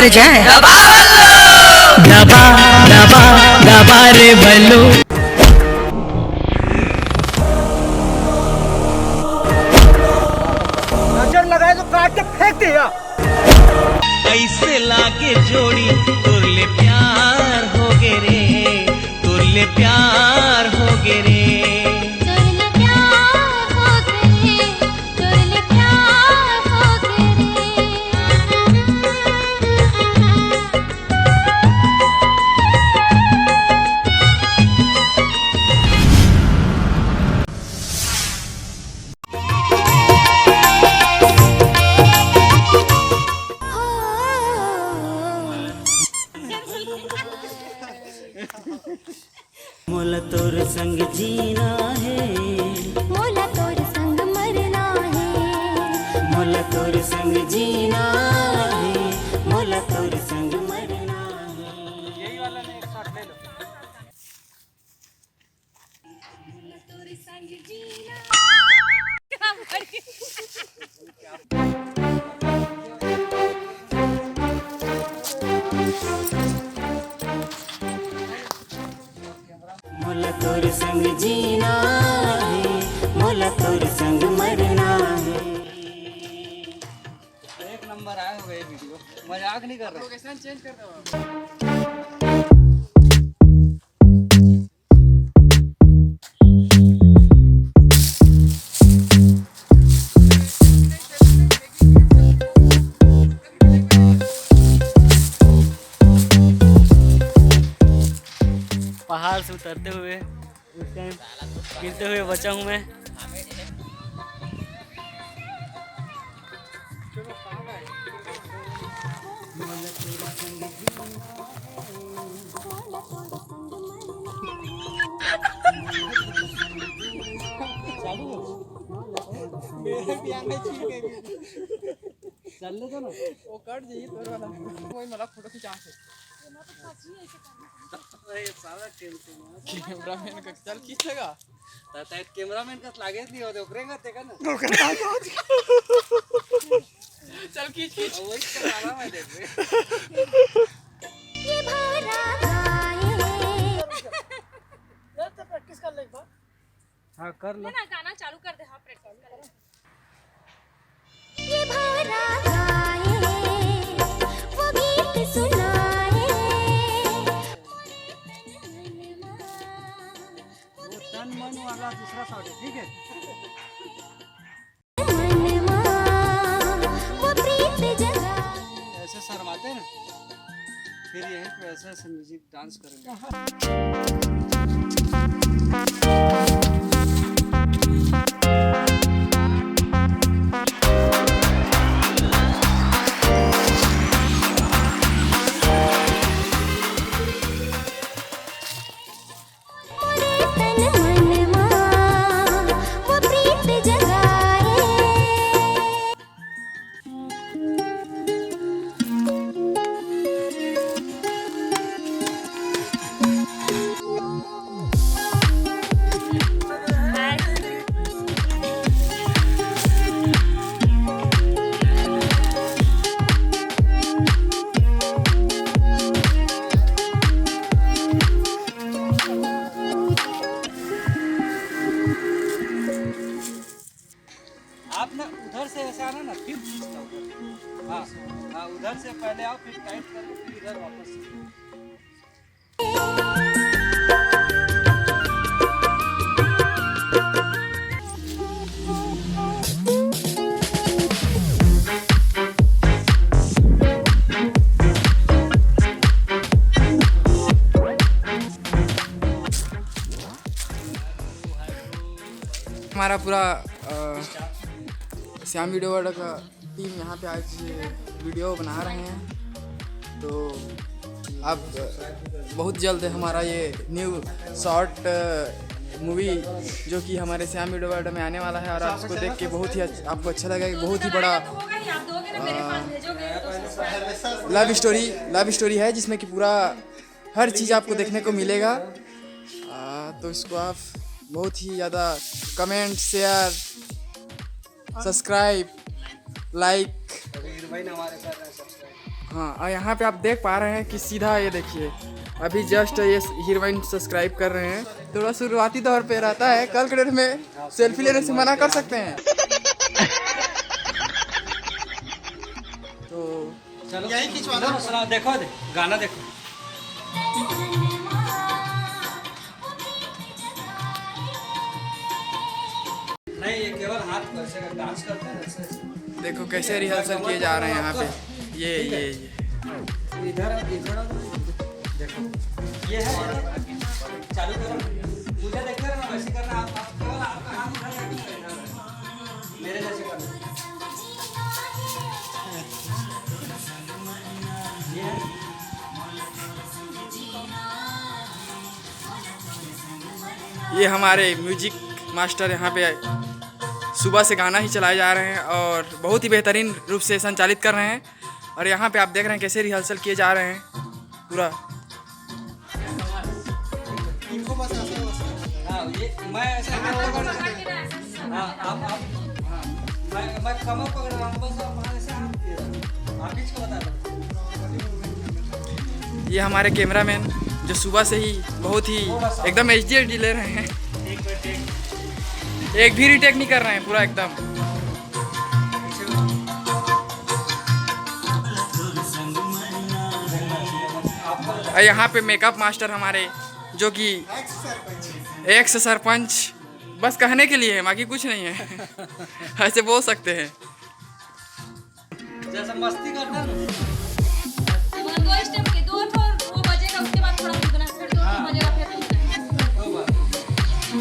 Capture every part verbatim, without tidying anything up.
जाए। दबा, दबा, दबा रे बल्लू। नजर लगाए तो काट के फेंक दे यार। कैसे लागे जोड़ी, तोर ले प्यार हो गे रे, तोर ले प्यार हो गे रे। तोर ले प्यार हो गे रे, तोर ले प्यार हो गे रे। मोला तोर संग जीना हे, मोला तोर संग मरना हे, मोला तोर संग जीना हे, मोला तोर संग मरना हे। यही वाला ने एक शॉट ले लो। मोला तोर संग जीना हे, मोला तोर संग मरना हे। एक नंबर आए हो गए वीडियो, मजाक नहीं कर रहा। लोकेशन चेंज कर दो। पहाड़ से उतरते हुए, उस टाइम गिरते हुए बचा हूँ मैं। चल ले तो ना। वो कट जाइए तोर वाला। कोई मला फोटो खिंचा से। अरे, सारा टेंशन है। कैमरामैन का चल खींचेगा। ता, ता कैमरामैन का लागे नहीं होते, ओकरे का देखा ना। चल खींच, खींच। वही तो सारा मैं देख रहे। ये भरा गाए। यार, तो प्रैक्टिस कर ले एक बार। हाँ, कर लो। है ना, गाना चालू कर दे। हाँ, प्रैक्टिस कर। ये भरा गाए, वो गीत सुनाए। वो तन मन वाला दूसरा शॉट है, ठीक है? मनमा, वो प्रीत जगा। ऐसे शर्माते हैं ना, फिर यहीं पे ऐसे ऐसे म्यूजिक डांस करेंगे। मोरे तन मन मा वो प्रीत जगाए। आप ना उधर से ऐसे आना ना, फिर खींचना उधर। हाँ, हाँ, उधर से पहले आओ, फिर टाइट करो, फिर इधर वापस। हमारा पूरा, अ, श्याम वीडियो वर्ल्ड का टीम यहाँ पे आज वीडियो बना रहे हैं, तो आप बहुत जल्द हमारा ये न्यू शॉर्ट मूवी जो कि हमारे श्याम वीडियो वर्ल्ड में आने वाला है, और आप उसको देख के बहुत ही अच्छ-, आपको अच्छा लगेगा। बहुत ही बड़ा, अ, लव स्टोरी, लव स्टोरी है जिसमें कि पूरा हर चीज़ आपको देखने को मिलेगा। आ, तो इसको आप बहुत ही ज़्यादा कमेंट, शेयर, सब्सक्राइब, लाइक, अभी भाई ने हमारे कर रहे हैं सब्सक्राइब। हाँ, और यहाँ पे आप देख पा रहे हैं कि सीधा ये देखिए, अभी जस्ट ये हीरोइन सब्सक्राइब कर रहे हैं। थोड़ा शुरुआती दौर पे रहता है, कल के डेट में सेल्फी लेने से मना कर सकते हैं। तो चलो, यही खिंचवाना। सुना, देखो दे, गाना देखो। नहीं, ये केवल हाथ को ऐसे कर, डांस करते हैं ऐसे। देखो कैसे रिहर्सल किए जा रहे हैं यहाँ पे। ये, ये, ये। इधर, इधर देखो, ये है, चालू करो। मुझे देखते रहना, वैसे करना। आप, आप केवल आपका हाथ इधर रखना है, इधर रखना। मेरे जैसे करना। ये है। ये हमारे म्यूजिक मास्टर यहाँ पे सुबह से गाना ही चलाए जा रहे हैं और बहुत ही बेहतरीन रूप से संचालित कर रहे हैं। और यहाँ पे आप देख रहे हैं कैसे रिहर्सल किए जा रहे हैं पूरा। इनको बस ऐसा, बस। हाँ, ये मैं ऐसा हाथ पकड़, हाँ, आप, आप, हाँ, मैं, मैं कमर पकड़ रहा हूँ, बस आप वहाँ ऐसे हाथ दे रहे हो। आप खींच के बता दो। ये हमारे कैमरामैन जो सुबह से ही बहुत ही एकदम एच डी एच डी ले रहे हैं, एक भी रिटेक नहीं कर रहे हैं, पूरा एकदम। और यहाँ पे मेकअप मास्टर हमारे, जो कि एक्स सरपंच, बस कहने के लिए है, बाकी कुछ नहीं है। ऐसे बोल सकते हैं। जैसे मस्ती करता ना। वो दो स्टेप के, दो ठो वो बजेगा, उसके बाद थोड़ा कूदना, फिर दो ठो बजेगा, फिर कूदना।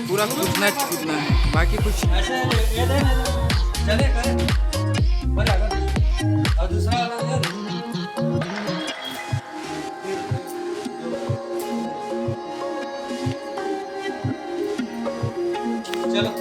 पूरा कूदना, कूदना है, बाकी कुछ। ऐसे ये दे, चले करे। बजा कर। और दूसरा वाला ये दे। चलो।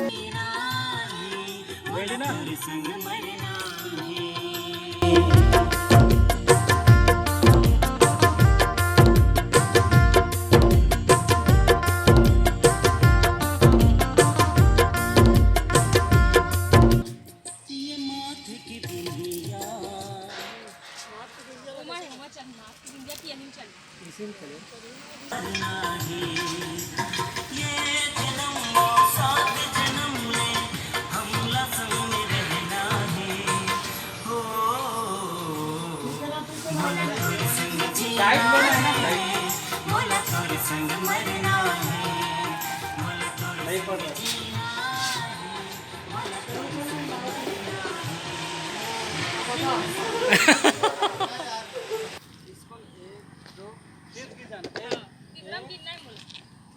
इसको एक, दो, फिर गिर जाना। एक,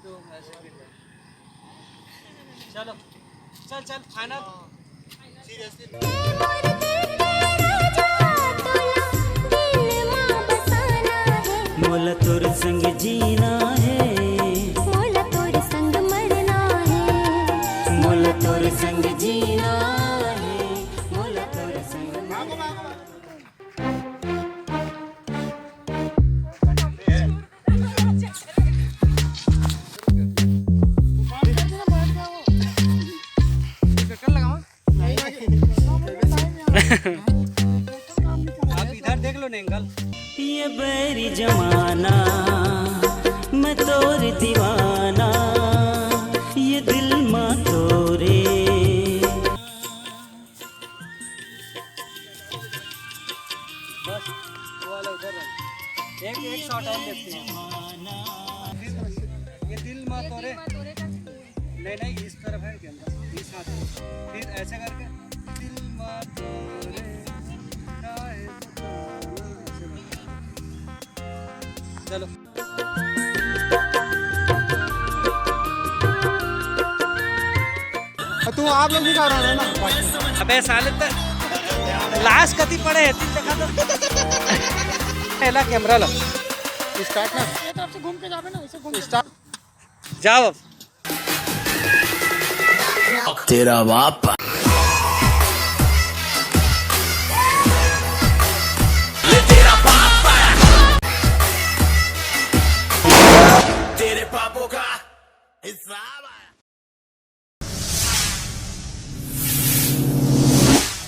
दो, ऐसे गिर जाना। चलो, चल, चल, फाइनल। सीरियसली। मोला तोर संग जीना हे। मोला तोर संग मरना हे। मोला तोर संग जीना हे। मोला तोर संग मरना हे। आप इधर देख लो ना एंगल। ये बैरी जमाना, मैं तोर दीवाना, ये दिल मा तोरे। बस, वो वाला उधर रहो। एक, एक शॉट और लेते हैं। ये दिल मा तोरे। नहीं, नहीं, इस तरफ है कैमरा, इस हाथ में। फिर ऐसे करके दिल मा तोरे, काहे सताना, ऐसे करके। चलो। तू आप लोग भी गा रहे हो ना? अबे साले, तो लास्ट कति पड़े हे, तीन जगह तो। पहला कैमरा ला। स्टार्ट ना। ये तरफ से घूम के जाबे ना, उसे घूम के। स्टार्ट। जाओ अब। तेरा बाप। तेरे पापों का हिसाब आया।